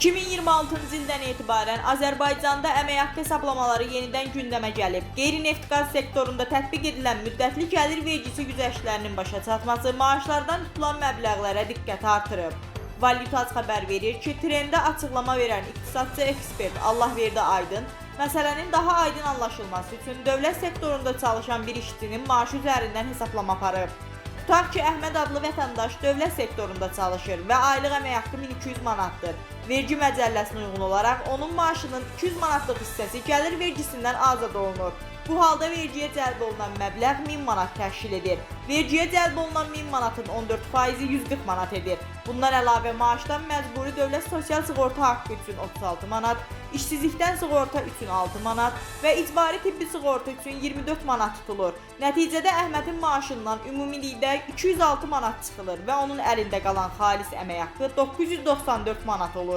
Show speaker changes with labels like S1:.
S1: 2026-cı ildən etibarən Azərbaycanda əmək haqqı hesablamaları yenidən gündəmə gəlib. Qeyri-neft-qaz sektorunda tətbiq edilən müddətli gəlir vergisi güzəştlərinin başa çatması maaşlardan tutulan məbləğlərə diqqəti artırıb. Valyutaz xəbər verir ki, trendə açıqlama verən iqtisadçı ekspert Allahverdi Aydın məsələnin daha aydın anlaşılması üçün dövlət sektorunda çalışan bir işçinin maaşı üzərindən hesablama aparıb. Tutaq ki, Əhməd adlı vətəndaş dövlət sektorunda çalışır və aylıq əmək haqqı 1200 manatdır. Vergi məcəlləsinə uyğun olaraq onun maaşının 200 manatlıq hissəsi gəlir vergisindən azad olunur. Bu halda vergiyə cəlb olunan məbləğ 1000 manat təşkil edir. Vergiyə cəlb olunan 1000 manatın 14%-i 140 manat edir. Bundan əlavə maaşdan məcburi dövlət sosial sığorta haqqı üçün 36 manat, işsizlikdən sığorta üçün 6 manat və icbari tibbi sığorta üçün 24 manat tutulur. Nəticədə Əhmədin maaşından ümumilikdə 206 manat çıxılır və onun əlində qalan xalis əmək haqqı 994 manat olur.